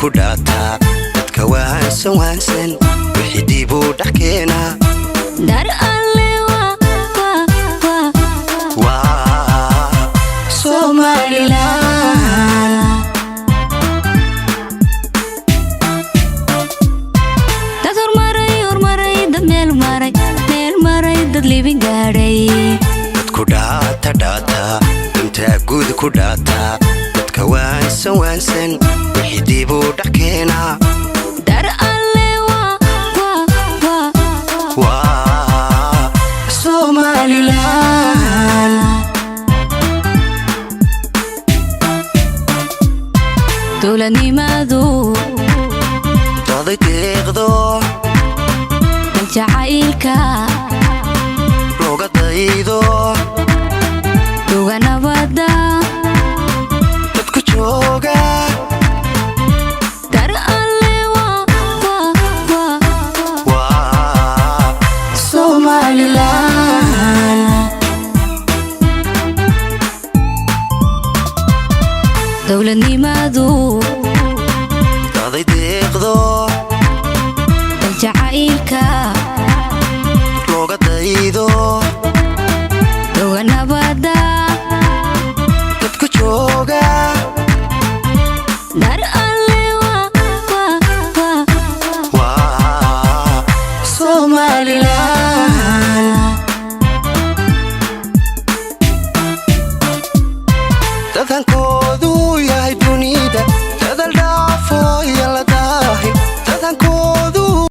Ku dhaataa dadka waansan waansan wixii dibuu dhex keenaa. Dar Alle waa waa waa. Waa Somaliland. Dad hormaray, hormaray, dad meel maray, meel maray, dad libin gaadhay. Dadku dhaata dhaata intaa guud ku dhaataa dadka waansan waansan wixii dibuu dhex keenaa. Dar Alle waa waa waa. Waa Somaliland. Dowladnimadu daday deeqdo, dal jacaylka looga daydo, duga nabada, dadku jooga. Dar Alle waa waa waa. Waa Somaliland. Dowladnimadu daday deeqdo, dal jacaylka looga daydo, duga nabada, dadku jooga. Dar Alle waa waa waa. Waa Somaliland. Dadkankooda.